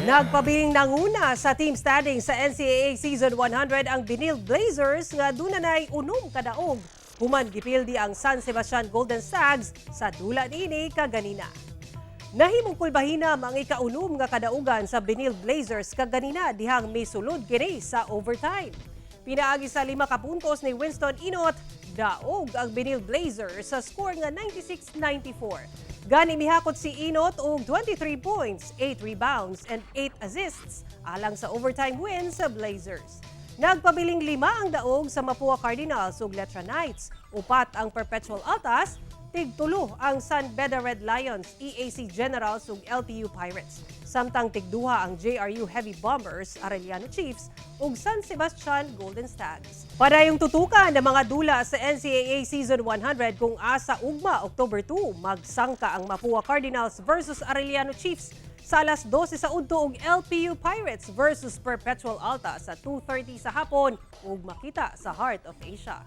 Nagpabiling nanguna sa team standing sa NCAA Season 100 ang Benilde Blazers nga dunanay 6 ka daog. Human gipildi ang San Sebastian Golden Stags sa dula niini kaganina. Nahimong kulbahinam ang 6 nga kadaugan sa Benilde Blazers kaganina dihang misulod kini sa overtime. Pinaagi sa 5 ka puntos ni Winston Inot, daog ang Benilde Blazers sa score nga 96-94. Gani mihakot si Inot og 23 points, 8 rebounds and 8 assists alang sa overtime win sa Blazers. Nagpabiling 5 ang daog sa Mapua Cardinals ug Letran Knights. 4 ang Perpetual Altas, 3 ang San Beda Red Lions, EAC Generals ug LPU Pirates. Samtang 2 ang JRU Heavy Bombers, Arellano Chiefs ug San Sebastian Golden Stags. Padayong tutukan ng mga dula sa NCAA Season 100 kung asa ugma October 2 magsangka ang Mapua Cardinals versus Arellano Chiefs sa alas 12 sa udto ug LPU Pirates versus Perpetual Alta sa 2:30 sa hapon ug makita sa Heart of Asia.